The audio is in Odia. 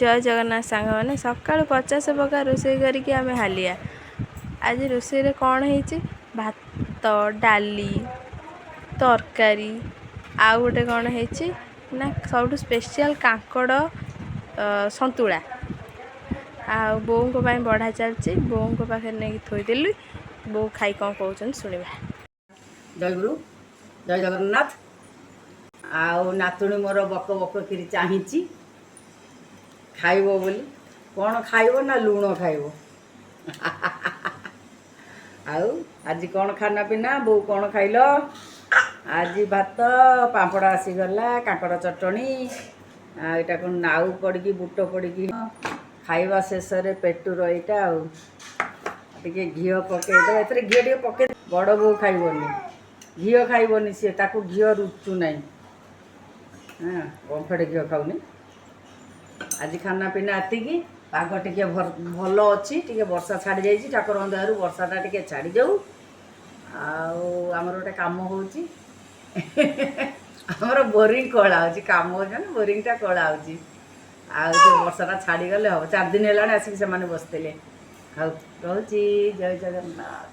ଜୟ ଜଗନ୍ନାଥ ସାଙ୍ଗମାନେ। ସକାଳୁ 50 ପ୍ରକାର ରୋଷେଇ କରିକି ଆମେ ହାଲିଆ। ଆଜି ରୋଷେଇରେ କ'ଣ ହେଇଛି? ଭାତ, ଡାଲି, ତରକାରୀ, ଆଉ ଗୋଟେ କ'ଣ ହେଇଛି ନା ସବୁଠୁ ସ୍ପେଶିଆଲ୍ କାଙ୍କଡ଼ ସନ୍ତୁଳା। ଆଉ ବୋଉଙ୍କ ପାଇଁ ବଢ଼ା ଚାଲିଛି। ବୋଉଙ୍କ ପାଖରେ ନେଇକି ଥୋଇଦେଲି। ବୋଉ ଖାଇ କ'ଣ କହୁଛନ୍ତି ଶୁଣିବା। ଜୟଗୁରୁ, ଜୟ ଜଗନ୍ନାଥ। ଆଉ ନାତୁଣୀ ମୋର ବକ ବକ କିରି ଚାହିଁଛି ଖାଇବ ବୋଲି। କ'ଣ ଖାଇବ ନା ଲୁଣ ଖାଇବ। ଆଉ ଆଜି କ'ଣ ଖାନା ପିନା? ବୋଉ, କ'ଣ ଖାଇଲ ଆଜି? ଭାତ, ପାମ୍ପଡ଼ ଆସିଗଲା, କାଙ୍କଡ଼ ଚଟଣି, ଆଉ ଏଇଟା କ'ଣ ନାଉ ପଡ଼ିକି, ବୁଟ ପଡ଼ିକି। ଖାଇବା ଶେଷରେ ପେଟୁର ଏଇଟା। ଆଉ ଟିକେ ଘିଅ ପକେଇଦେବ ଏଥିରେ। ଘିଅ ଟିକେ ପକେଇ। ବଡ଼ ବୋଉ ଖାଇବନି, ଘିଅ ଖାଇବନି ସିଏ। ତାକୁ ଘିଅ ରୁଚୁ ନାହିଁ। ହଁ, ଓମ୍ଫେଡ଼ ଘିଅ ଖାଉନି। ଆଜି ଖାନା ପିନା ଏତିକି। ପାଗ ଟିକେ ଭଲ ଅଛି, ଟିକେ ବର୍ଷା ଛାଡ଼ି ଯାଇଛି। ଠାକୁରଙ୍କ ଦୟାରୁ ବର୍ଷାଟା ଟିକେ ଛାଡ଼ିଯାଉ। ଆଉ ଆମର ଗୋଟେ କାମ ହେଉଛି, ଆମର ବୋରିଂ ଖୋଳା ହେଉଛି। କାମ ହେଉଛି ମାନେ ବୋରିଂଟା ଖୋଳା ହେଉଛି। ଆଉ ସେ ବର୍ଷାଟା ଛାଡ଼ିଗଲେ ହେବ। 4 ଦିନ ହେଲାଣି ଆସିକି ସେମାନେ ବସିଥିଲେ। ଆଉ ରହୁଛି, ଜୟ ଜଗନ୍ନାଥ।